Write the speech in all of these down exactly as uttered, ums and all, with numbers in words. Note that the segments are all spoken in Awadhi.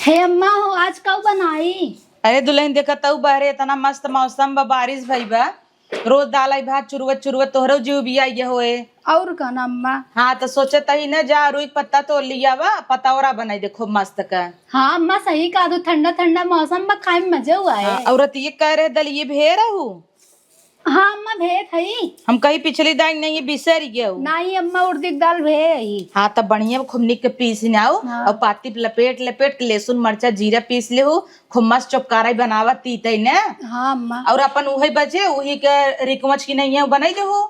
ए अम्मा हो, आज का बनाई? अरे दुलहिन, देखत हऊ बहरे एतना मस्त मौसम बा, बारिश भई बा, रोज दाल आई भात चुरुवत चुरुवत तोहरो जीव बिया ये होए। और का ना अम्मा? हाँ, तो सोचत ही ना, जा रुई के पत्ता तोड़ लिया बा, पतौरा बनाई दे खूब मस्त का। हाँ अम्मा, सही कहा तू, ठंडा ठंडा मौसम बा, खाए में मजा हुआ है। हाँ, औरत ये कह रहे दलिये भे रहू। हाँ अम्मा, भेत हई। हम कही पिछली दाई नहीं बिसर गयो। नहीं अम्मा, उड़दी के दाल भे हई। हाँ, तब बढ़िया खूब निक के पीस नाऊ हाँ। और पाती पे लपेट लपेट के लहसुन मरचा जीरा पीस लेहू, खूब मस्त चोपकाराई बनावा तीतई ने। हाँ अम्मा। और अपन उहे बचे उही के रिकवच की नहीं है बनाई देहू।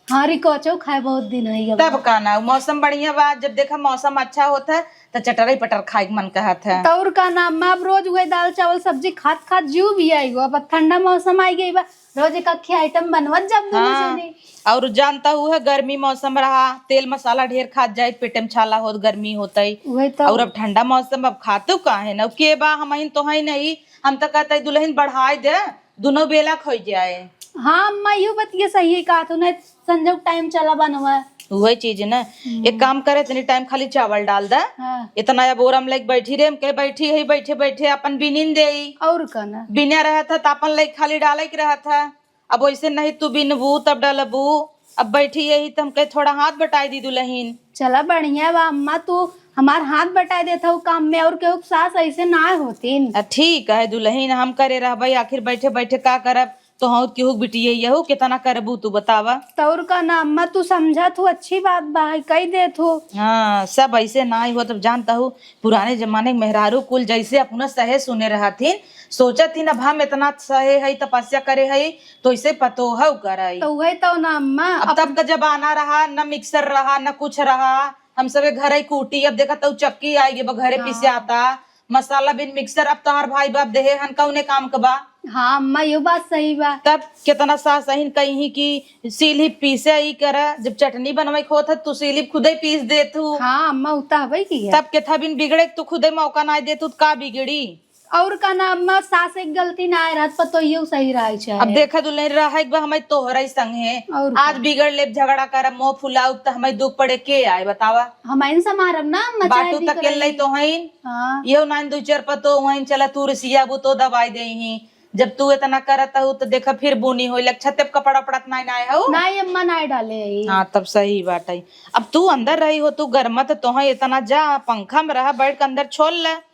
हाँ, रिकवचो खाए बहुत दिन है अम्मा। तब का ना, मौसम बढ़िया बा, जब देखा मौसम अच्छा होता है तो चटरई पटर खाए के मन कहत है। तौर का ना अम्मा, अब रोज उहे दाल चावल सब्जी खात खात जीव भी आई गो। अब ठंडा मौसम आई गई बा, रोज एक अख्खी आइटम बनवत जब दुनो हाँ। जनी। और जानता हूँ है गर्मी मौसम रहा, तेल मसाला ढेर खात जाए, पेटे में छाला होत, गर्मी होतई। उहे तो। और अब ठंडा मौसम, अब खातू का है ना, के बा, हम तो है नहीं, हम तो कहते दुलहिन बढ़ाई दे, दुनो बेला खोई जाए। हाँ अम्मा, यू बतिया सही है, कहा तू नहीं संजोग टाइम चला बनवा। उहे चीज ना, हम्म। एक काम करे, इतनी टाइम खाली चावल डाल दा। हाँ। इतना अब ओरम लेके बैठी रे, हम कहे बैठी है, बैठे बैठे अपन बिनिन देई। और का ना? बिना रहत है तो अपन लेके खाली डाले के रहत है। अब वैसे नहीं तू बिनबू तब डलबू, अब बैठी यही तो हम कहे थोड़ा हाथ बटाई दी दुलहिन। चला बढ़िया बा अम्मा, तू हमार हाथ बटाई देत हऊ काम में, और केहू के सास ऐसे ना होतीन। आ, ठीक है दुलहिन, हम करे रहबे, आखिर बैठे बैठे का करब, तो हूँ केहू के बिटिये यहू कितना करबू तू बतावा। तौर का ना अम्मा, तू समझत हू, अच्छी बात बा, है, कही देत हू। हाँ, सब ऐसे ना ही हो, तब जानता हूँ पुराने जमाने के मेहरारू कुल जैसे अपना सहे सुने रहथिन, सोचत ही ना, अब हम इतना सहे है, तपस्या करे है, तो इसे पतोहव करे। तो उहे तो ना अम्मा, अब अपन तब का जमाना रहा, न मिक्सर रहा, न कुछ रहा, हम सबे घरे कूटी। अब देखा तो चक्की आई गई, अब घरे हाँ। पिसाता, मसाला बिन मिक्सर। अब तोहार भाई बाप देहे हन, कौने काम के बा? हाँ अम्मा, यो बात सही बा। तब कितना सास अहिन कही कि सील ही पीसे ही करे, जब चटनी बनवाई के होत है, तू सील ही खुदे पीस देत हू। हाँ अम्मा, उ त हबे की है। तब केथा बिन बिगड़े के तू खुदे मौका ना देत हू, त का बिगड़ी? और का ना अम्मा, सास एक गलती ना आए रहत, पतोहियो सही रहे चाहे। अब देखा दुलहिन, रहे एक बार हमारे तोहरा ही संग है, और आज का? बिगड़ लेब, झगड़ा करब, मुंह फुलाऊ, त हमारे दुख पड़े के आए बतावा? हम इन समारब ना अम्मा, चाहे बाटू बिगड़े। तकेल नहीं तो हईन। हाँ। यो नाइन दो चार पतो वहीं चला तू रसिया बू तो दवाई दे ही। जब तू इतना करत हऊ तो देखा फिर बुनी होई, लग छते पे कपड़ा उपड़ा त नाई नाई हऊ। नाई अम्मा, नाई डाले हई। हाँ, तब सही बात है। अब तू अंदर रही हो, तू गरमत तो है इतना, जा पंखा में रहा, बैठ के अंदर छोल ले।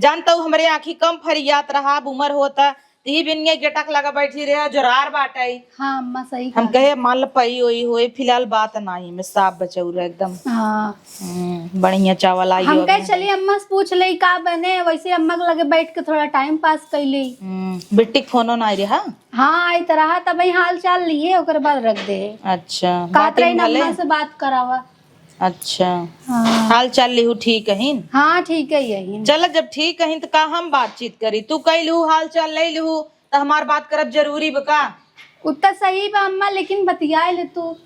जानता हूँ हमरे आँखी कम फरियात रहा, अब उमर होता, ती बिन ये गेटक लगा बैठी रहे, जोरार बाटे। हाँ अम्मा, सही हम कहा। कहे मान ल पई ओई होए, फिलहाल बात नाही में साफ बचौर एकदम। हाँ। हम्म, बढ़िया चावल आई हम हो कहे अभी। चली अम्मा से पूछ ले का बने, वैसे अम्मा के लगे बैठ के थोड़ा टाइम पास कैली। हम्म, बिट्टी के फोनो ना आई रहा? हाँ, आई त रहा, तब ही हाल चाल लिए, ओकर बाद रख दे। अच्छा, कहत बाटी रही में ना भले? अम्मा से बात करावा। अच्छा। हाँ। हाल चाल लिहू ठीक हईन? हाँ, ठीक है यही। चल, जब ठीक हईन त का हम बातचीत करी, तू कई लिहू हाल चाल ले लिहू, त हमार बात करब जरूरी बा का? उत्ता सही बा अम्मा, लेकिन बतियाए ले तू।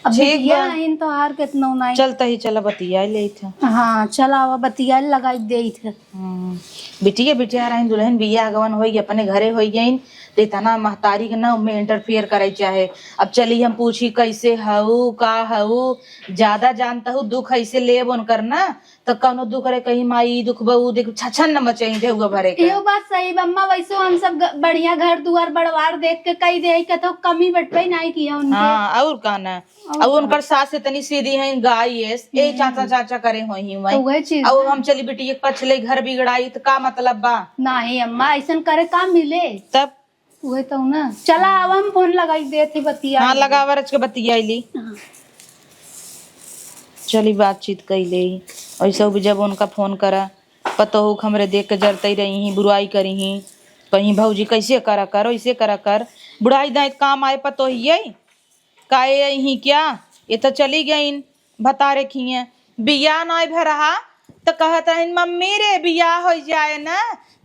अब ठीक बिटिया बा। आइन तोहार केतनो नाई। चल तही चला बतियाए लेइत है। हाँ, चला आवा बतियाए लगाई देइत है। हम्म, बिटिया बिटिया रहिन, दुलहिन बियाह गवन होई गई, अपने घरे होई गईन, त इतना महतारी के ना में इंटरफेयर करे चाहे। अब चली हम पूछी कैसे हऊ, का हऊ, ज्यादा जानता हूँ दुख ऐसे लेब उनकर ना, त कौनो दुख रहे, कहीं माई, ई दुख बा, ऊ दुख, छछन न मचई देहुआ भरे के। इहो बात सही बा अम्मा, वैसे हम सब ग-, बढ़िया घर दुआर बड़वार देख के कई दे, कतो कमी बटबे नाई किया उनके। हाँ, और का ना। और अब का? उनकर सास इतनी सीधी है, गाय ये, ए हम्म। चाचा चाचा करे होई ही तो वही। वही चीज और ना। हम चली बिटिया के पछले घर बिगड़ाई, त का मतलब बा? नहीं अम्मा, ऐसन करे का मिले? तब उहे तो ना। चला, आवा, हम फोन लगाई देत ही, बतिया हाँ, ली। लगावा, रच के बतिया ली। हाँ। चली, बातचीत कई ले। ऐसे भी जब उनका फोन करा, पतोहू के हमरे देख के जरतई रही ही, बुराई करी ही, कहीं भौजी कैसे करा कर, ऐसे करा कर, बुढ़ाई दाई काम आए पतोहिए। काहे अइहीं क्या? ये त चली गइन भतारे खिए। बियाह नाई भय रहा त कहत हइन, "मम्मी रे, बियाह होइ जाए न,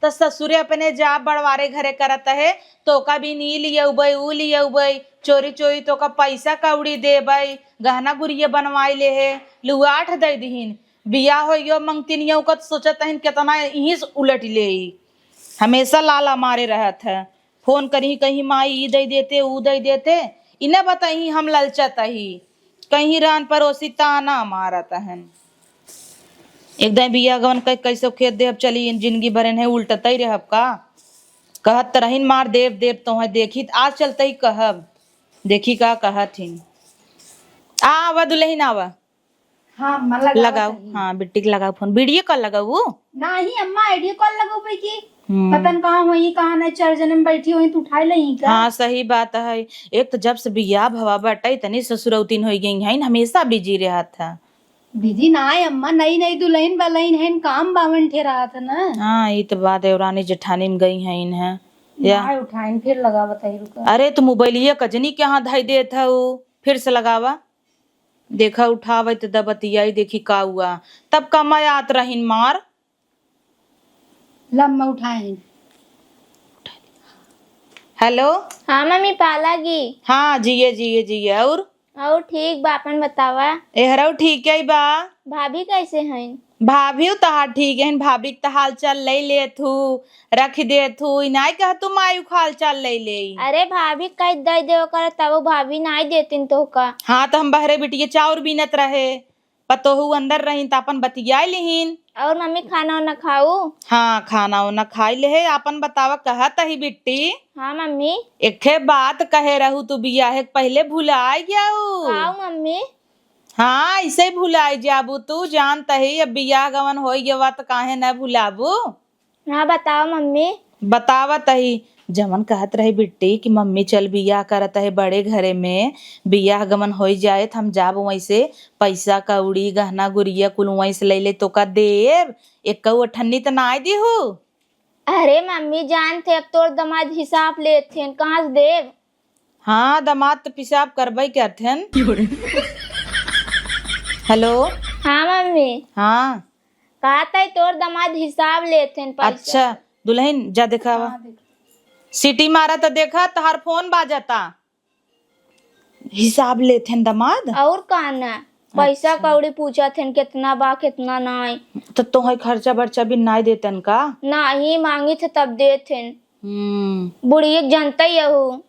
त ससुरे अपने जा बड़वारे घरे करत है, तोका बिन ई लियउबइ, ऊ लियउबइ, चोरी चोरी तोका पइसा कउड़ी देबइ, गहना गुरिया बनवाइ लेहे, लुआठ दइ दिहिन। बियाह होइ गयो, मंगतिनियउ का त सोचत हइन केतना इहीं से उलटि लेई। हमेसा लाला मारे रहत है।" फोन करिहीं, कहीं, "माई, ई दइ देते, ऊ दइ देते।" ई न बतइहीं, हम ललचत ही। कहीं रान परोसी ताना मारत हन। एकदम बियाह गवन कै-, कैसे खेत देहब चली, इन जिंदगी भर इन्हें उल्टतै रहब का? कहत त रहिन मार देब, देब तो है, देखी त आज चलते ही कहब, देखी का कहत हिन। आ, आवा दुलहिन आवा। हाँ, अम्मा, लगावत लगाऊ, हई। हाँ, बिट्टी के लगाऊ फोन। वीडियो कॉल लगाऊ? नाही अम्मा, ऑडियो कॉल लगाऊ भाई की। हम्म। पता न कहाँ होई, कहाँ नहीं, चार जने में बैठी होई, तू उठाए लेही का? हाँ, सही बात है। एक तो जब से बियाह भवा बाटे, इतनी ससुरौतीन होई गई हैं, हमेशा बिजी रहत है। बिजी ना है अम्मा, नई नई दुलहिन बलहिन हैं, काम बावन ठे रहत है ना। हाँ, ई तो बात है, रानी जेठानी में गई हैं इन्हें। या। ना उठाइन, फिर लगावत है, रुका। अरे, तू मोबाइलिया कजनी के हाथ धई देत हऊ, फिर से लगावा। देखा, उठावे त द बतियाई, देखी का हुआ। तब कमाए आत रहिन मार। लम्मा उठाए। हेलो। हाँ मम्मी, पालागी। हाँ, जिए, जिए, जिए। और? और ठीक बा, अपन बतावा। एहरऊ ठीक है बा। भाभी कैसे हैं? भाभी तहार ठीक है, भाभी के त हाल चाल ले लेत हू, रख देत हू, ई नाई कह तू माई के हाल चाल ले ले। अरे भाभी कह दे दे ओकर, तब भाभी नाई देतिन तोहका। हाँ, तो हम बहरे बिटिया चाउर बीनत रहे, पतोहू अंदर रहिन, त अपन बतियाए लिहिन। और मम्मी खाना वाना खाऊ? हाँ, खाना वाना खाई ले है। अपन बतावा, कहत ही बिट्टी। हाँ मम्मी। एके बात कहे रहू तू बियाह के पहले भुलाए गऊ। काऊ मम्मी? हाँ, ऐसे ही भुलाए जाबू तू, जानत ही अब बियाह गवन होई गवा त काहे न भुलाबू? हाँ, बतावा मम्मी। बतावत ही, जवन कहत रही बिट्टी कि मम्मी चल बियाह करत है बड़े घरे में, बियाह गमन होई जाए त हम जाब वहीं से पैसा कौड़ी गहना गुरिया कुल वहीं से ले ले तोका देब, एक्कऊ अठन्नी त नाय दिहू। अरे मम्मी जानत है अब तोर दमाद हिसाब लेत हैं, कहाँ से देब? हाँ, दमाद त पिसाब करबई करत हैं। हेलो। हाँ मम्मी। हाँ। कहत है तोर दमाद हिसाब लेत हैं पैसा। अच्छा, दुलहिन जा देखावा। हाँ, देख। सीटी मारा त देखा, तहार फोन बाजता। हिसाब लेत हैं दमाद? और का ना, पैसा अच्छा। कौड़ी पूछत हैं, कितना बा, कितना नाई। त तोहई खर्चा बर्चा भी नाई देतन का? नाही, मांगित है तब देत हैं। हम्म। बुढ़िया के जनते ही हऊ।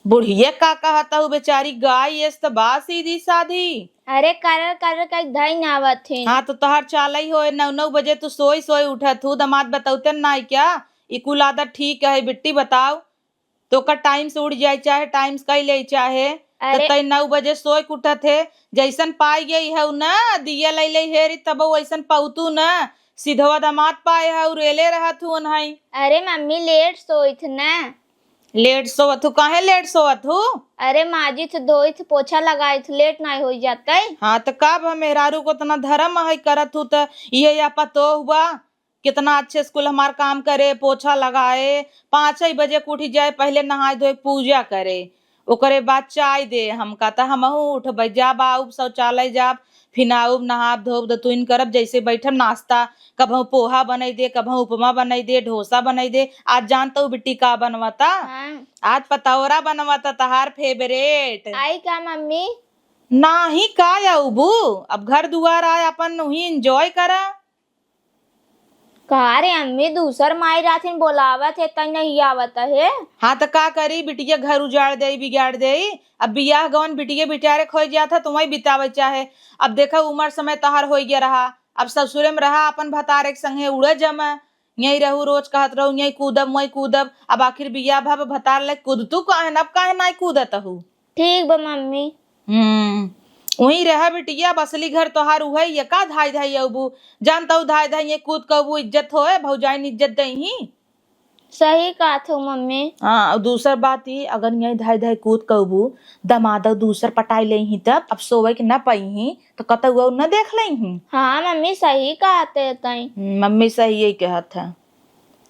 बुढ़िया का कहत हऊ बेचारी, गाय एस त बा सीधी साधी। अरे करर करर कई धई न आवत है। हाँ, त तोहर चालई होए, नौ नौ बजे तू सोई सोई उठत हू, दमाद बतौते नाई क्या? ई कुल आदत ठीक है बिट्टी, बताओ? तोका टाइम से उठ जाए चाहे टाइम से कई ले चाहे, त अरे। तई नौ बजे सोए के उठत है, जैसन पाई गई है ना, दिया ले ले हेरी तब वैसन पौतू ना, सिधवा दमाद पाए है, रेले रहत हू ओनहई। अरे मम्मी लेट सोइत ना। लेट सोवत हू, काहे लेट सोवत हू? अरे माजित धोइत पोछा लगाइत लेट नाई होई जातई। हाँ त का भा मेहरारू को इतना धर्म है करत हू त इहे या पतोह बा। कितना अच्छे से कुल हमार काम करे, पोछा लगाए, पाँच ही बजे के उठी जाए, पहले नहाए धोए पूजा करे, ओकरे बाद चाय दे हमका, त हमहू उठबे, जाब आउब शौचालय जाब, फिन आउब नहाब धोब दतुइन करब, जैसे बैठब नाश्ता, कबहू पोहा बनई दे, कबहू उपमा बनई दे, ढोसा बनई दे। आज जानत हू बिट्टी का बनवता? हाँ। आज पतौरा बनवता तहार फेवरेट। आई का मम्मी? नाही का आउबू, अब घर दुआर आए अपन वही एंजॉय करा। का रे अम्मी, दूसर माई राथिन बोलावत है, तई नहीं आवत है। हाँ, त का करी, बिटिया घर उजाड़ देई, बिगाड़ देई। अब बियाह गवन बिटिया बिटारे खोई जात है, त वहीं बितावे चाहे। अब देखा, उमर समय तहार होई गया रहा, अब ससुरे में रहा, अपन भतारे के संगे उड़े जमा, यहीं रहू, रोज कहत रहू, यहीं कूदब, वहीं कूदब। अब आखिर बियाह भा भतार ले कूदतू काहे न, अब काहे नाई कूदत हू? ठीक बा मम्मी। हम्म, वहीं रहा बिटिया, अब असली घर तोहार उहै, ये का धाई धाई अउबू? जानत हू धाई धाई ये कूद कउबू इज्जत होए, भौजाइन इज्जत दइही। सही कहत हू मम्मी। हाँ, और दूसर बात ई, अगर यहीं धाई धाई कूद कउबू, दमाद दूसर पटाई लेही तब, अब सोवे के न पइही, त कतौ और न देख लेही। हाँ मम्मी, सही कहत है तई। हम्म, मम्मी सही ही कहत है।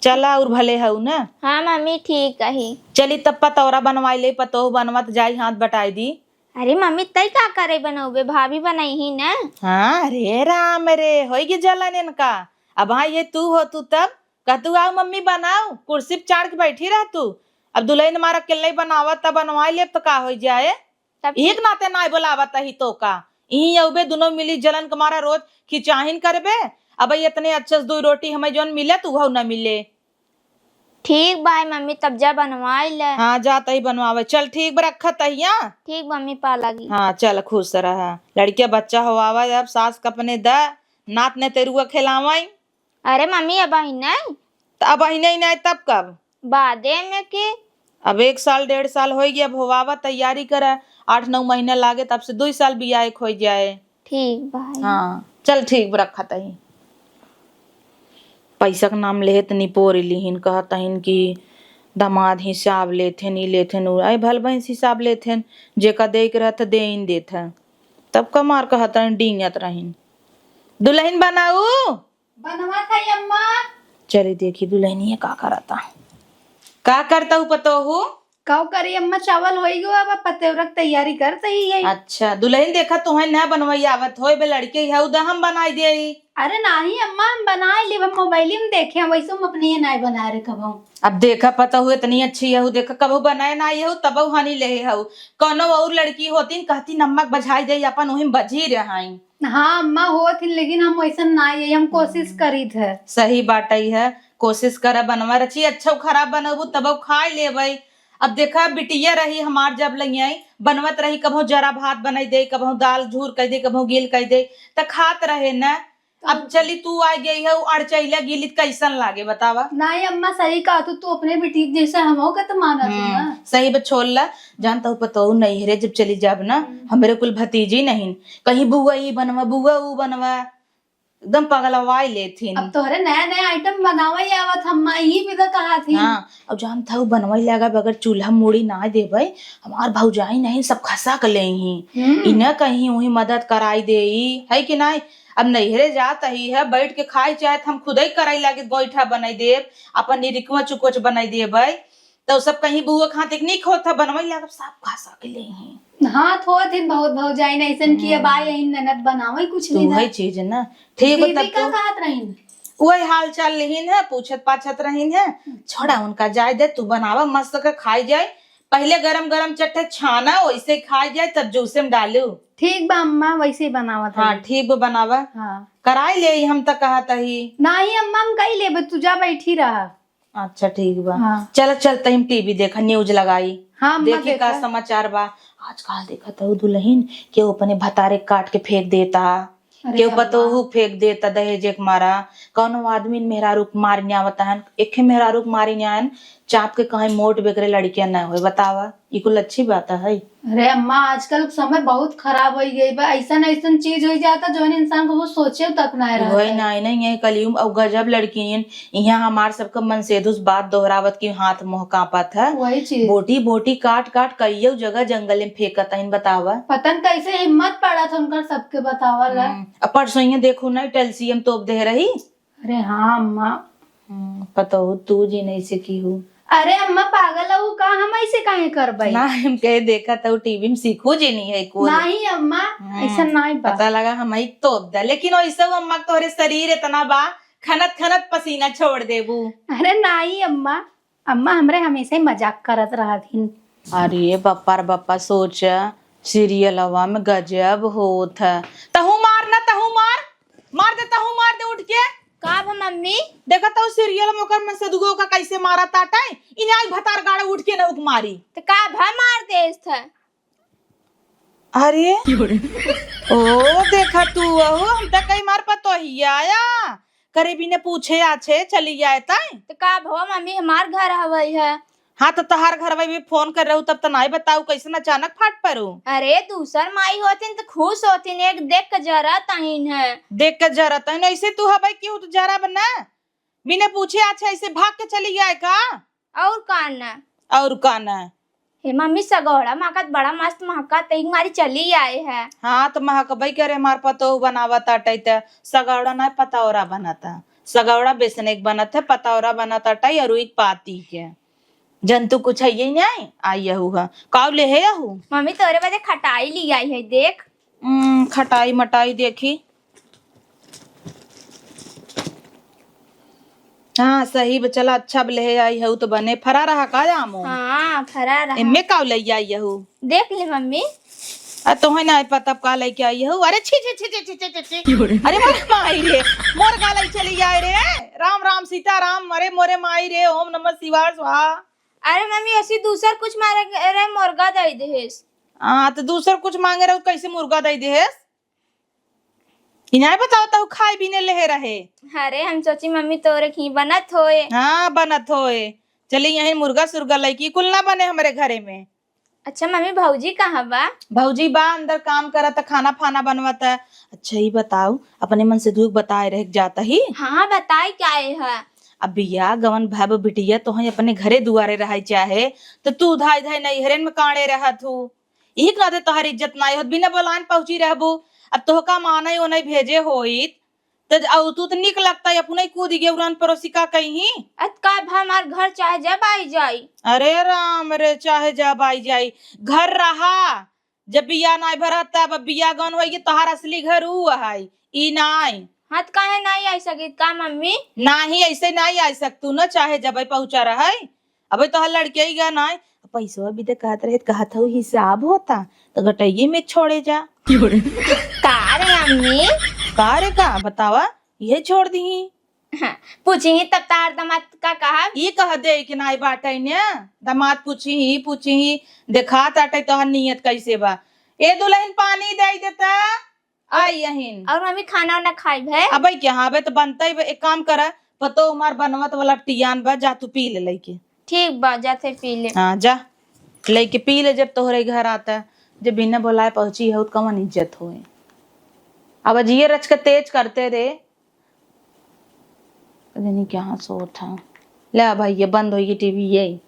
चला और भले हऊ न? हाँ मम्मी, ठीक कही। चली तब पतौरा बनवाई ले, पतोह बनवत जाई, हाथ बटाई दी। अरे मम्मी, तई का करे बनउबे, भाभी बनइही न। हाँ, अरे राम रे, होई गे जलन इनका। अब हाँ ये तू हो तू तब, कहतू आओ मम्मी बनाओ, कुर्सी पे चाड़ के बैठी रह तू। अब दुलहिन हमार अकेले बनावत, तब बनवाई लेब त का होई जाए? तब एक नाते नाय बोलावत ही तो का? इहीं अउबे दुनो मिली जलन के मारा रोज खिंचाहिन करबे। अब इतने अच्छे से दुई रोटी हमें जौन मिले त उहउ न मिले। ठीक बाय मम्मी, तब जा बनवाई ले। हाँ, जा तही बनवावे। चल ठीक बा, रखत ही, हाँ? ठीक मम्मी, पा लागी। हाँ, चल खुश रहा। लड़किया बच्चा होवावा, अब सास के अपने द, नात नेतेरुआ खेलावई। अरे मम्मी, अबहिं नहीं। त अबहिं नहीं, नहीं तब कब? बादे में के। अब एक साल डेढ़ साल होइ गया, अब होवावा, तैयारी करा। आठ नौ महीना लागे, तब से दुई साल बियाह एक होइ जाए। ठीक बा। हाँ, चल ठीक बा, रखत ही। पैसा के नाम लेत निपोर लिहिन, कहत हइन कि दामाद हिसाब लेथेन, ई लेथेन, उ, अरे भल भैंस हिसाब लेथेन, जेका देइ के रहत देइन देत है। तब का मार कहत रहिन, डींगत रहिन। दुलहिन बनाऊ। बनवा था अम्मा। चली देखी दुलहिनिया का करता। का करता हूँ पतोहू? काउ करी अम्मा, चावल होई गो, अब पतेवरक तैयारी करत ही है। अच्छा, दुलहिन देखा तुहैं ना बनवई आवत होई, बे लड़के है उदा हम बनाई देई। अरे नाही अम्मा, हम बनाई लेब, हम मोबाइल में देखे हैं, वैसे हम अपने ये नाई बना रहे कबहूँ। अब देखा पतोहू इतनी अच्छी है, देखा कबहू बनाए ना आई हूँ, तबहू हनी ले हूँ। कौनो और लड़की होती न कहती नमक बझाई दे, अपन वही बझी रहाई। हाँ अम्मा, होत हिन, लेकिन हम वैसन ना ये, हम कोशिश हम्म। करीत है। सही बात है, कोशिश करा बनवा रची, अच्छा खराब बनबू तब खाए लेबै। अब देखा बिटिया रही हमार, जब लइयाई बनवत रही, कभो जरा भात बनाई दे, कभो दाल झूर कह दे, कभो गील कह दे, त खात रहे न। अब चली तू आ गई है, अड़चैला गीलित कैसन लागे बतावा? नहीं अम्मा, सही कहा तू, तू अपने बिटिया जैसे हमहू के तो मानत है हम्म, ना। सही बा, छोड़ ला। जानता हूँ पतोहू नैहरे जब चली जाब ना, हम्म। हमरे कुल भतीजी नहीं, कहीं बुआ ई बनवा, बुआ ऊ बनवा, एकदम पगलवाई लेथिन। अब तोहरे नया नया आइटम बनावे आवत, हम यही विदा कहा थी। हाँ, अब जानता हूँ बनवाई लगा, अगर चूल्हा मूड़ी ना देबै, हमार भौजाई नहीं सब खसा के ले ही। हम्म। इन्हें कहीं वही मदद कराई देई, है कि नहीं? अब नैहरे जात ही है, बैठ के खाई चाहे त हम खुदे कराई लागे, गोईठा बनाई देब, अपन निरिकवा चुकोच बनाई देबै। तो सब कहीं बुआ खातिर निक होत है, बनवई लागब, सब खसा के ले ही। हाँ, थोड़ दिन बहुत भौजाई ने ऐसन कि अब हम्म। आए यही ननद बनावे कुछ तू नहीं है ना। चीज ना। ठीक दीदी बता का तू। कहत रहीन? वही हाल चाल लेहिन है, पूछत पाछत रहीन है। अच्छा। छोड़ा उनका जाए दे, तू बनावा मस्त के खाई जाए। पहले गरम गरम चट्टे छाना, वैसे खाई जाए, तब जूसे में डालू। ठीक बा अम्मा, वैसे ही बनावत हाँ, हई। ठीक बा बनावा। हाँ। कराई ले, हम त कहत ही। नाही अम्मा, हम कई लेबे, तू जा बैठी रहा। अच्छा, ठीक बा। हाँ। चल, चल, तहिम टीवी देखा, न्यूज लगाई। हाँ, अम्मा, देखी का देखा। समाचार बा। आजकल देखत हऊ दुलहिन, केहू अपने भतारे काट के फेंक देता, अरे केहू अम्मा। पतोहू फेंक देता दहेज के मारा। कौनो आदमी मेहरारू के मारी न्यावत हन, एके मेहरारू के मारी न्यायन, चाप के कहीं मोट बेकरे लड़कियां न होए, बतावा, ई कुल अच्छी बात है? अरे अम्मा, आजकल समय बहुत खराब हो गई बा, ऐसन ऐसन चीज हो जाता जौन इंसान को वो सोचे तक ना रहता वही है। ना, नहीं, ये कलयुग, अब गजब लड़कियन, यहाँ हमार सबका मनसेधुस बात दोहरावत की हाथ मुँह कांपत है। वही चीज। बोटी बोटी काट काट कईयो जगह जंगल में फेंकत हन, बतावा। पता न कैसे हिम्मत पड़त उनकर सबके बतावा ला। हम्म, अब परसों ये देखो ना, टलसियम तोप दे रही। अरे हाँ अम्मा। हम्म, पतोहू तू जी नहीं सीखी हूँ। अरे अम्मा पागल है, वो का हम ऐसे काहे करबै? ना, हम कहे देखा तो टीवी में सीखू जी नहीं है कुल। नहीं अम्मा, हम्म, ऐसा नहीं बा। पता लगा हम ही तोप दे, लेकिन वैसे वो अम्मा तोहरे शरीर इतना बा, खनत खनत पसीना छोड़ देबू। अरे नहीं अम्मा, अम्मा हमरे हमेशा ही मजाक करत रहत हिन। अरे बप्पा रे बप्पा, सोच सीरियलवा में गजब होत है। तहू मार ना, तहू मार, मार दे, तहू मार दे उठ के। का भा मम्मी? देखा तो सीरियल में ओकर मनसेधुओ का कैसे मारा ताटे, इन्हें आई भतार गाड़े उठ के ना उक मारी। तो का भा मार देस था? अरे, ओ, देखा तू, अहो, हम त कई मार पतोहिया आया। करे बिने पूछे आछे चली आए ताई। त का भवा मम्मी, हमार घर हवई है। हाँ, त तहार घर भाई भी फोन कर रहू, तब त नाई बताऊ, कैसन अचानक फाट परू? अरे, दूसर माई होतिन त खुश होतिन, एक देख के जरा तहीन है। देख के जरा तहीन, ऐसे तू हवई क्यों, तू जरा बना? बिने पूछे आछे ऐसे भाग के चली आए का? और का न? और का न? हे मम्मी, सगौड़ा महकत, बड़ा मस्त महकत, एक मारी चली आए है। हाँ, त महकबई करे, हमार पतोहू बनावत आटई त सगौड़ा ना पतौरा बनत है। सगौड़ा बेसने के बनत है, पतौरा बनत आटई और एक पाती के। जंतु कुछ है ये नहीं, आई यहू है। काऊ ले है यहू? मम्मी, तोरे बदे खटाई ली आई है, देख। हम्म, खटाई मटाई देखी। हाँ, सही बा, चला अच्छा बा, ले आई हऊ तो बने। फरा रहा का आमो? हाँ, फरा रहा। एम्मे का ले आई हऊ? देख ले मम्मी। आ, तोहे ना पता का लेके आई हऊ। अरे छी, छी, छी। अरे मोरे माई रे, मोर का ले चली आए रे। राम राम सीता राम, अरे मोरे माई रे, ओम नमः शिवाय स्वाहा। अरे मम्मी, ऐसी दूसर कुछ मारे रे, मुर्गा दे देहेस। हाँ, तो दूसर कुछ मांगे रहो, कैसे मुर्गा दे देहेस? इनाय बताओ, तहु खाए भी ने लेहे रहे। अरे, हम सोची मम्मी तोरे खीं बनत होए। हाँ, बनत होए। चली यहीं मुर्गा सुर्गा लइकी कुल ना बने हमरे घरे में। अच्छा मम्मी, भौजी कहाँ बा? भौजी बा अंदर काम करत, खाना फाना बनवत। अच्छा, ई बताऊ, अपने मन से दुख बताए रहे के जात ही? हाँ, बताई क्या है? अब बियाह गवन भब बिटिया, तोहई अपने घरे दुआरे रहइ चाहे, त तू धाई धाई नैहरेन में कांड़े रहत हू। इही कादे तोहार इज्जत नाई होत, बिना बोलान पहुँची रहबू। अब तोहका मानई ओनई भेजे होइत, त अउ तू त निक लगता, अपने कूद गे उड़ान परोसी का कहीं। अत का भा हमार घर चाहे जब आई जाई। अरे राम रे, चाहे जब आई जाई, घर रहा। जब बियाह नाई भरा तब, अब बियाह गन होई कि तोहार असली घर ऊ है, ई नाई। हाँ, त काहे नाई आई सकित का मम्मी? नाही, ऐसे नाई आई सकतू न, चाहे जब पहुँचा रहई। अबे तोहार लड़के ही गा नाई, पैसवा भी दे कहत रहे, कहत हऊ हिसाब होता, त गटइये में छोड़े जा। का रे अम्मी? का रे का? बतावा, ये छोड़ दी। हाँ, पूछी ही तब तार दामाद का कहा? ई कह दे कि नाई बाटे ने, दामाद पूछी ही, पूछी ही, देखा ताटे तोहर नियत कैसे बा। ए दुल्हन, पानी दे देता, आई यहिन। और मम्मी, खाना वाना खाई भे? अबे क्या, हाँ, अबे तो बनता ही बा। एक काम करा, पतो हमार बनवत वाला टियान बा, जा तू पी ले लइके। ठीक बा, जाते पी ले। हाँ, जा लइके पी ले, जब तोहरे घर आता, जब बिना बोलाए पहुँची हो, त कवन इज्जत होए। अब जिये रच के तेज करते रे। पता नहीं कहाँ सोत है। ले भाई, ये बंद होई टीवी, ये।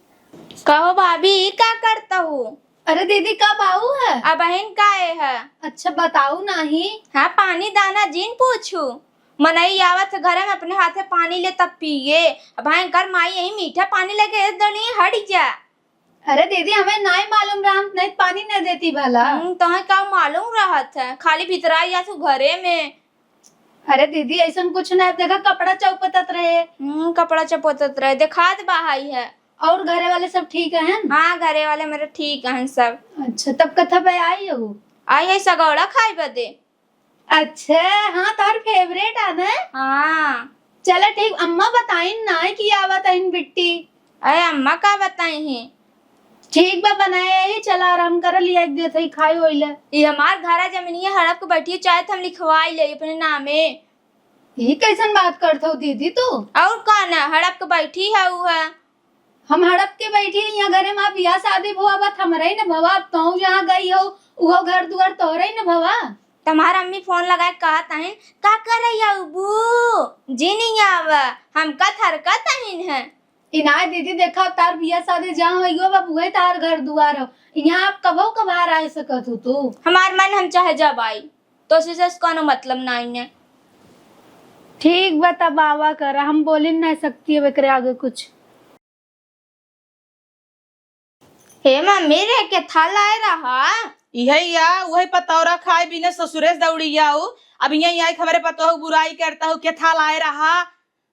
कहो भाभी, ई का करता हूँ? अरे दीदी, का बाऊ है? अबहिन का ए है? अच्छा, बताऊ नाही। हाँ, पानी दाना जिन पूछू। मनई आवत है घरे में, अपने हाथे पानी ले तब पिए। अब भयंकर माई यही मीठा पानी लेके दे देनी, हट जा। अरे दीदी, हमें नाई मालूम रहा, हम नहीं पानी नहीं देती भला। हम्म, तोहे का मालूम रहत है, खाली भीतरा या तू घरे में। अरे दीदी, ऐसन कुछ नहीं, देखा कपड़ा चौपतत रहे। हम्म, कपड़ा चौपतत रहे, देखात बाहाई है। और घरे वाले सब ठीक हैं? हाँ, घरे वाले मेरे ठीक हैं सब। अच्छा, तब कथा पे आई हो? आई है सगौड़ा खाए बदे। अच्छा, हाँ, तोहर फेवरेट है ना? हाँ। चला ठीक, अम्मा बताइन ना कि आवत आइन बिट्टी। अरे अम्मा का बताई ही? ठीक बा, बनाए ही, चला आराम कर, लिया एक देत ही, खाई होइले। ई हमार घरा जमीनिया हड़प के बैठी, चाहे त हम लिखवाई ले अपने नामे। ई कैसन बात करत हो दीदी तू? और का ना, हड़प के बैठी है उ है। हम हड़प के बैठी है यहाँ घरे में, बियाह शादी भवा बा त हमरे ही न भवा, अब तू जहाँ गई हो उहो घर दुआर तोहरे ही न भवा। तुम्हार अम्मी फोन लगाए कहत हईन, "का करे अबू? जी नहीं आवा, हम कथर कत हईन है।" इनाय दीदी, देखा, तार बियाह शादी जहाँ होई हो, अब उहे तार घर दुआर हो। यहाँ आप कबो कभार आ सकत हो तू। हमार मन हम चाहे जब आई, तो से कोनो मतलब नहीं है। ठीक बा, तब आवा कर, हम बोलिन नहीं सकती अब एकरे आगे कुछ। हे मम्मी रे, केथा लाए रहा? इहे या, उहे पतौरा खाए बिना ससुरे से दौड़ी आऊ। अब यहीं आई के हमरे पतोह बुराई करता हूँ, केथा लाए रहा।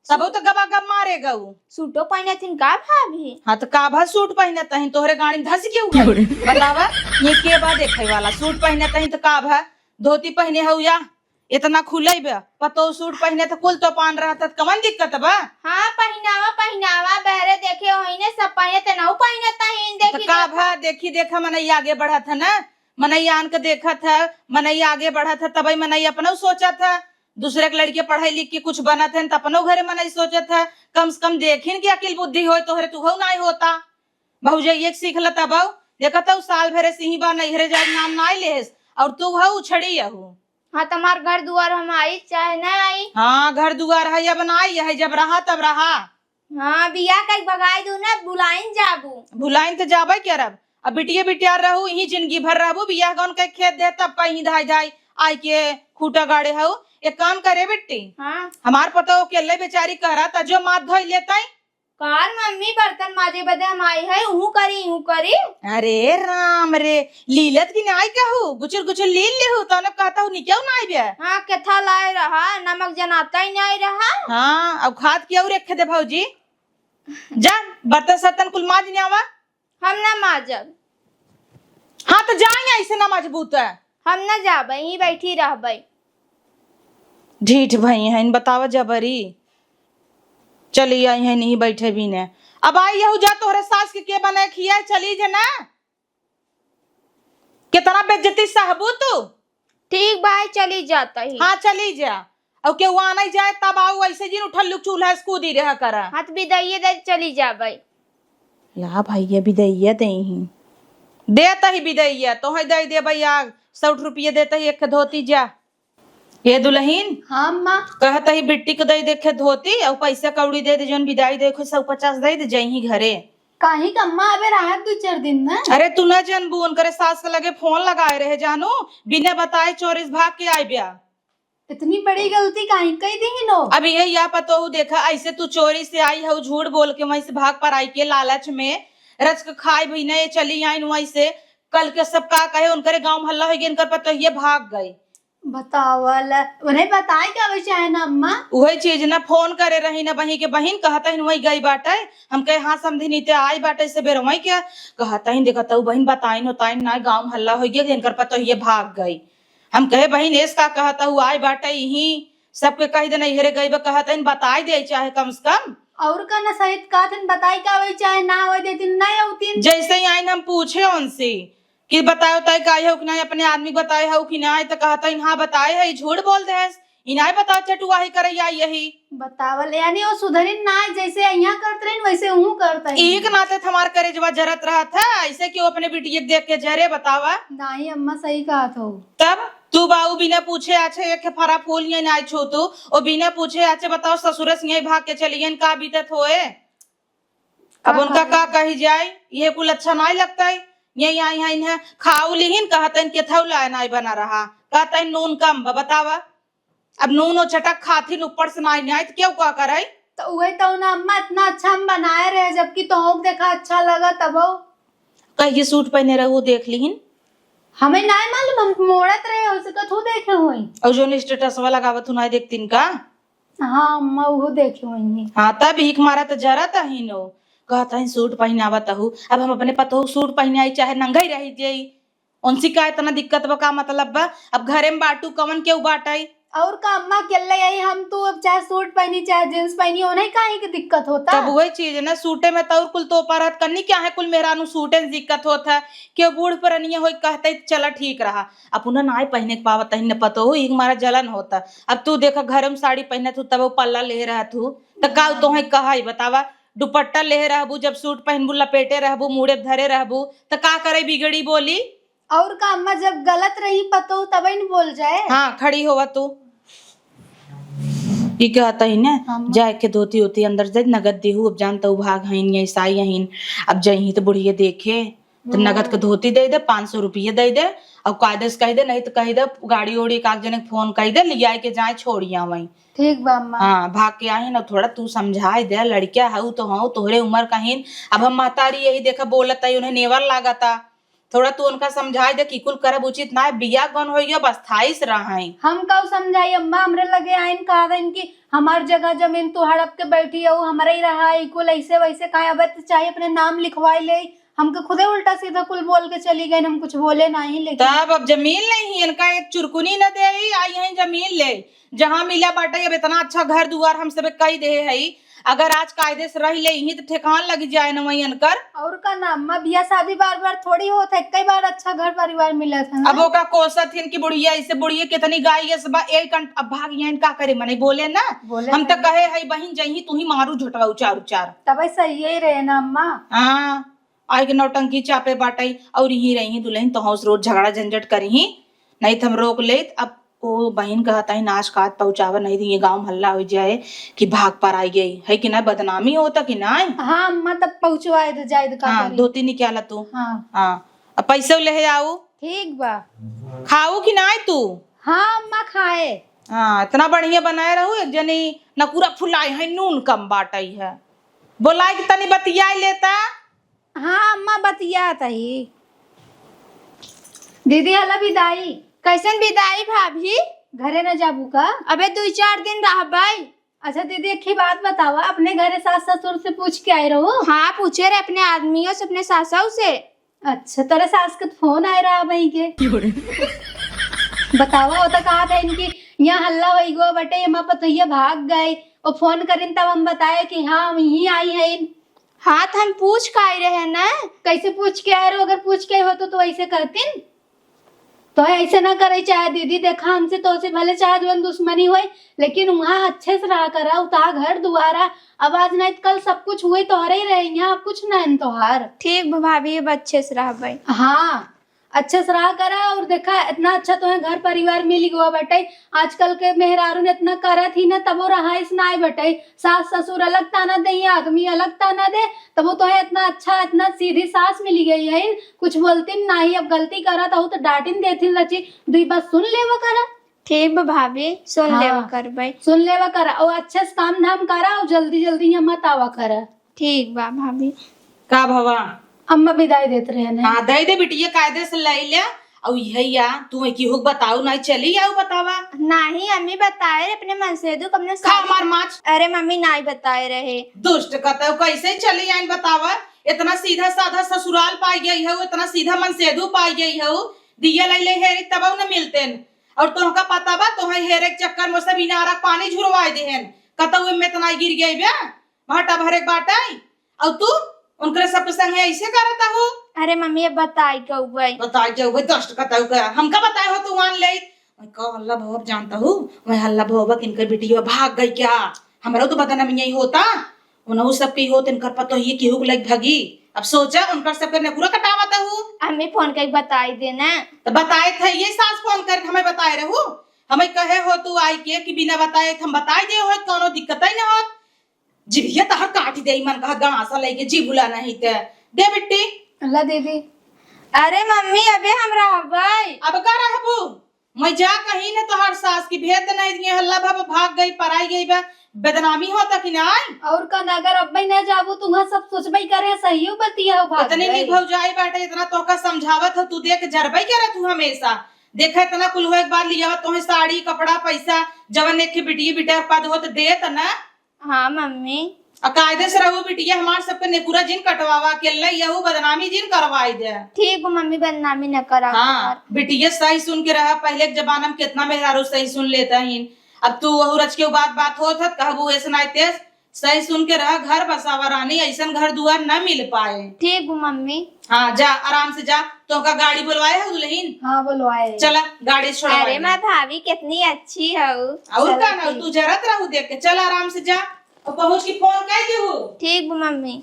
सबो तो गबा गब मारे गऊ। सूटो पहने थिन का भाभी? हाँ तो का भा सूट पहने तहिन, तोहरे गाड़ी में धस गयो है। बतावा, ये के बा देखे वाला? सूट पहने तहिन तो का भा, धोती पहने हऊ या? इतना खुले बा, पतोह सूट पहने त कुल तो पान रहत, त कवन दिक्कत बा? हाँ, पहिनावा, पहिनावा, बहरे देखे होइने सब पहने, ते नाऊ पहने तहिन, त देखी का देखा। भा, देखी देखा, मनई आगे बढ़त है ना, मनई आन के देखत है, मनई आगे बढ़त है, तबई मनई अपनऊ सोचत है। दूसरे के लड़के पढ़े लिख के कुछ बनत है, त अपनऊ घरे मनई सोचत है। कम से कम देखिन के अकिल बुद्धि होए, तोहरे तुहऊ नाई होता। भौजइये के सीख ल तबऊ, देखत हऊ साल भरे सिही बा, नैहरे जाए के नाम नाई लेहेस, और तू हऊ उछड़ी अहू। हाँ, तमार घर दुआर हम आई चाहे ना आई। हाँ, घर दुआर है, अब ना आई है, जब रहा तब रहा। हाँ, बियाह कई भगाई दू ना, भुलाइन जाबू। भुलाइन त जाबे करब। अब बिटिया बिटिया रहू, इही जिंदगी भर रहबू, बियाह गौन के खेत दे, तब कहीं धाई धाई आई के खूटा गाड़े हऊ। एक काम करे बिट्टी, हाँ। हमार पतोह अकेले बेचारी कहरा त जो माथ धोई लेतई। कार मम्मी, बर्तन माजे बदे हम आई है, उहू करी, इहू करी। अरे राम रे, लीलत की नाई कहू, गुचुर गुचुर लील लेहू, तौने कहता हूँ निकेऊ नाई बे। हाँ, केथा लाए रहा, नमक जनाता ही नाई रहा। हाँ, अब खात की और रखे दे भौजी। जा, बर्तन सर्तन कुल माज ने आवा। हम ना माजब। हाँ, तो जाए ऐसे ना मजबूत है। हम ना जाबे, यहीं बैठी रहबे। ढीठ भई हैं, बतावा जबरी। चली आई हैं, नहीं बैठे भी ने। अब आई यहू जा, तोहरे सास के के बनाए खिया, चली जे ना। कितना बेइज्जती सहबू तू। ठीक बा, चली जात ही। हाँ, चली जा। अउ केहू आनै जाए तब आऊ, ऐसे जिन उठल लुक चूल्हा से कूदी रहा करा। हाँ, त बिदाइये दे चली जाबै। ला भाई, ये बिदाइया देइहीं। देत ही बिदाइया, तोहै दइ देबै आग, सौ रुपया देत ही एक धोती जा। ए दुलहिन, हाँ अम्मा। कहत ही बिट्टी क दइ दे एक धोती, अउ पैसा कौड़ी दइ दे, जौन बिदाई दे, सौ पचास दइ दे, जइहीं घरे। काहे क अम्मा, अबे रहत दुइ चार दिन न। अरे तू न जनबू, उनकरे सास के लगे फोन लगाए रहे जानू, बिना बताए चोरी से भाग के आइ ब्या। इतनी बड़ी गलती काहे कइ दिहिन हो? अब इहे या पतोहू देखा, ऐसे तू चोरी से आई हऊ, झूठ बोल के वहीं से भाग पर आई के लालच में रच के खाए भी नहीं, चली आइन वहीं से। कल के सब का कहे, उनकरे गाँव में हल्ला होइ गै, इनकर पतोहिए भाग गई। बतावल, उन्हें बताए के आवे चाहे ना अम्मा। उहे चीज ना, फोन करे रही ना बहिन के, बहिन कहत ही वहीं गई बाटे। हम कहे हाँ समधिनी ते आई बाटे सबेरे वहीं के, कहत ही देखत हऊ बहिन बताइन उताइन ना, गाँव में हल्ला होइ गै, इनकर पतोहिए भाग गई। हम कहे बहिन एस का कहत हऊ, आई बाटे इहीं, सबके कहि दे नैहरे गई बा, कहत हईन बताई दे चाहे कम से कम। और का ना सहित कहत हईन बताई का होई चाहे ना होई देतिन ना अउतिन। जैसे ही आइन हम पूछे उनसे कि बताओ तय का आई हो कि नहीं, अपने आदमी क बताए हो कि नहीं, त कहत हईन हाँ बताए है, ई झूठ बोल देहस, ई नहीं बताओ चटुआही करे आई यही। बतावल यानी वो सुधरिन ना, जैसे यहाँ करत रहिन वैसे उहू करत हईन। इही के नाते त हमार करेजवा जरत रहत है, ऐसे कि वो अपने बिटिया के देख के जरे बतावा। नहीं अम्मा सही कहत हो। तब तू बाऊ बिना पूछे आछे एक फरा फूल ये नाय छू तू, ओ बिना पूछे आछे बताओ ससुरे से यहीं भाग के चली गईन, का बीतत होए? अब का उनका करी? का कही जाए, ये कुल अच्छा नाय लगता है। यहीं आई हैं इन्हें खाऊ लिहिन, कहतन केथऊ लाए नाय बना रहा, कहतन नून कम बा, बतावा। अब नून ओ चटक खाथिन ऊपर से नाय नाय, त केहू का करे? त उहे त ना अम्मा, इतना अच्छा हम बनाए रहे, जबकि तोहक देखा अच्छा लगा तबो। कहिए सूट पहने रहू, देख लिहिन। हमें नाय मालूम, हम मोड़त रहे, हो सकत हूँ देखे होई। और जो स्टेटसवा लगावत हूँ, नाय देखतिन का? हाँ अम्मा, उहो देखे होई। हाँ, तब भीख मारा त जरा तहिन हो। कहत हईन सूट पहिनावत हूँ। अब हम अपने पतोहू सूट पहिने आई, चाहे नंगई रही जाई। उनसे का इतना दिक्कत बा, का मतलब बा? अब घरे में बाटू कवन केहू बाटई? और का अम्मा, अकेले आई हम, तू अब चाहे सूट पहनी, चाहे जींस पहनी, उन्हें काहे के दिक्कत होता? तब वही चीज है ना, सूटे में तो और कुल तो परत करनी क्या है, कुल मेहरानू सूटे में दिक्कत होत है। केहू बूढ़ पुरनिया होई कहते चला ठीक रहा, अब उन्हें नाय पहने के पावत है, न पतो हो, एक मारा जलन होता। अब तू देखा घर में साड़ी पहनत हूँ, तब वो पल्ला ले रहत हूँ, त का तोहे कहा बतावा? दुपट्टा ले रहबू, जब सूट पहनबू लपेटे रहबू, मूड़े धरे रहबू, त का करे बिगड़ी बोली? और का अम्मा, जब गलत रही पतोह तबे न बोल जाए। हाँ, खड़ी होवा तू। ई कहत ही ने, हाँ, अम्मा। जाए के धोती होती अंदर से नगद देहू, अब जानत हू भाग हईन या ईसाई हईन, अब जइहीं त बुढ़िया देखे, त हम्म। नगद के धोती दे दे, पाँच सौ रुपये दे दे, और कायदे से कह दे, नहीं त कह दे गाड़ी ओड़ी एक आध जने के फोन कह दे, लियाए के जाए छोड़िया वहीं। ठीक बा अम्मा। हाँ, भाग के आही ना, थोड़ा तू समझाए दे, लड़किया हऊ तो हऊ, तोहरे उम्र कहीन। अब हम महतारी यही देखा बोलत है, उन्हें नेवर लागता, थोड़ा तू उनका समझाए दे कि कुल करब उचित ना है, बियाह गौन होई गयो, बस थाई से रहाई। हम काऊ समझाई अम्मा, हमरे लगे आइन कहा था इनकी हमार जगह जमीन तू हड़प के बैठी हऊ, हमरे ही रहा, ई कुल ऐसे वैसे काहे, अब तो चाहे अपने नाम लिखवाए ले, हमके खुदे उल्टा सीधा कुल बोल के चली गईन, हम कुछ बोले नाही, लेकिन तब अब जमीन नहीं है इनका, एक चुरकुनी न देई, आई हैं जमीन ले, जहाँ मिला बाटे। अब इतना अच्छा घर दुआर हम सबे कई देहे हई, अगर आज कायदे से रह ले इहीं त ठेकान लग जाए न वही इनकर। और का ना अम्मा, बियाह शादी बार बार थोड़ी होत है, कई बार अच्छा घर परिवार मिलत है ना। अब ओका कोसत हिन कि बुढ़िया, इसे बुढ़िया कितनी गाई है सबा, एक अंट-, अब भाग यहाँ का करे, मने बोले ना। बोले हम तो नहीं। कहे हई बहिन, जहीं तू ही मारू झोटवा उचार उचार। तबे सही ही रहे ना अम्मा। हाँ। आई के नौटंकी चापे बाटई, और यहीं रही दुलहिन, तो हौस रोज झगड़ा झंझट करिही, नहीं त हम रोक लेत। अब ओ बहिन कहत ही नाश कात पहुँचावा, नहीं त ये गाँव में हल्ला हो जाए कि भाग पर आई गई है कि ना, बदनामी होता कि ना। हाँ अम्मा, तब पहुँचवाए दे जाए दे का हाँ, करी? धोती निकाला तू। हाँ। हाँ, अब पैसे ले आऊ। ठीक बा। खाऊ कि ना तू? हाँ अम्मा, खाए। हाँ, इतना बढ़िया बनाए रहू, एक जनी नकुरा फुलाई है, नून कम बाटई है, बोलाई कि तनी बतियाई लेता। हाँ अम्मा, बतियात ही। दीदी, हला बिदाई। कैसन बिदाई भाभी? घरे न जाबू का? अबे दुई चार दिन रहबै। अच्छा दीदी, एक ही बात बतावा, अपने घरे सास ससुर से पूछ के आए रहू? हाँ, पूछे रहे अपने आदमियों से, अपने सासों से। अच्छा, तोरे सास के तो फोन आए रहा भाई के। बतावा, वो तो कहा था इनकी यहाँ हल्ला होई गो बटे, ये माँ पतोहिया भाग गए, वो फोन करिन तब हम बताए कि हाँ, हम यहीं आई हैं। हाँ, त हम पूछ के आए रहे ना। कैसे पूछ के आए रहो? अगर पूछ के आए होतो तो ऐसे कहतिन। तो ऐसे ना करे चाहे दीदी, देखा हमसे तोसे भले चाहे जवन दुश्मनी होई, लेकिन वहाँ अच्छे से रहा करा, उता घर दुआरा। अब आज नहीं तो कल सब कुछ हुए तोहरे ही रहे, यहाँ कुछ ना है तोहार। ठीक बा भाभी, अब अच्छे से रहबै। हाँ, अच्छे से रहा करा। और देखा इतना अच्छा तोहे घर परिवार मिल गवा बाटे। आजकल के मेहरारू ने इतना करत ही ना तबो रहाइस ना आए बाटे। सास ससुर अलग ताना दे, आदमी अलग ताना दे, तबो तोहे इतना अच्छा, इतना सीधी सास मिली गई है, कुछ बोलतिन नाही। अब गलती करत हूँ तो डांटिन देथिन लची, दुई बात सुन लेवा करा। ठीक बा भाभी, सुन हाँ। लेवा करबै। सुन लेवा करा और अच्छे से काम धाम करा और जल्दी जल्दी यहाँ मत आवा करा। ठीक बा भाभी। का भवा? अम्मा विदाई देत रहे ने। हाँ, दे दे बिटिया, कायदे से ले ले। और यही या, तू केहू के बताऊ नहीं, चली आऊ बतावा। नाही, अम्मी बताए रहे अपने मनसेदू कब ने खा शादी हमार माछ। अरे मम्मी, नाही बताए रहे। दुष्ट कतऊ, कैसे चली आइन बतावा? इतना सीधा साधा ससुराल पाई गई है, इतना सीधा मनसेदू पाई गई है, दिया ले ले हेरी तबऊ न मिलतेन। और तोहका पता बा, तोहे हेरे के चक्कर में सब इनारा के पानी झुरवाए देहेन। कतऊ में इतना गिर गई बे, भाटा भरे के बाटे। और तू उनकरे सबके संगे ऐसे करत हो? अरे मम्मी, अब बताई कउबई। बताई कउबई, दुष्ट कतऊ का। हमका बताए हो तू आन ले। मैं का हल्ला भव जानता हूँ, मैं हल्ला भव बा कि इनकर बिटिया भाग गई क्या? हमरा तो बदनामी यही होता, उनहु सबके होत, इनकर पतोहिए केहू के लग भगी। अब सोचा, उनकर सबके नेकुरा कटावत हूँ। अम्मी फोन करके बताई देना। तो बताए थे ये सास फोन करके हमें बताए रहू, हमें कहे हो तू आई के कि बिना बताए हम बताई दे होत, कौनो दिक्कत ही ना होत। जिभिया तहर काट दे, मन कहा गणासा लेके जी भुला नहीं ते। दे बिट्टी। ला दीदी। अरे मम्मी, अबे हम रहबै। अब का रहबू? मैं जा कही न तोहर सास की भेद नहीं दिए, हल्ला भव भाग गई, पराई गई बा, बदनामी होता कि नाई? और का ना, अगर अब्बे ना जाबू तो वहाँ सब सोचबे करे, सहियो बतिया हो भाग इतनी गई। निक भौजाई बाटे, इतना तोहका समझावत हो, तू देख जरबे करे तू हमेशा। देखा इतना कुल हो, एक बार लियावा तोहे साड़ी, कपड़ा, पैसा, जवन एक बिटिया बिटिया पद हो तो देत ना। हाँ मम्मी। आ कायदे से रहू बिटिया, हमार सबके नेकुरा जिन कटवावा, अकेले यहू बदनामी जिन करवाई दे। ठीक बा मम्मी, बदनामी न करा हाँ, कर। बिटिया सही सुन के रहा, पहले के जमाना में कितना मेहरारू सही सुन लेता ही। अब तू वहू रच के बात बात होत हत, कहबू ऐसे नाई तेज, सही सुन के रहा, घर बसावा रानी, ऐसन घर दुआर न मिल पाए। ठीक बा मम्मी। हाँ, जा, आराम से जा। तोहका गाड़ी बुलवाए हो दुल्हन? हाँ, बुलवाए। चला, गाड़ी छोड़वा अरे, दे। माँ भाभी कितनी अच्छी हो। और चला, का ना, ठीक। तू जरत रहू देख के। चल, आराम से जा। और पहुँच के फोन कर दे हो। ठीक बा मम्मी।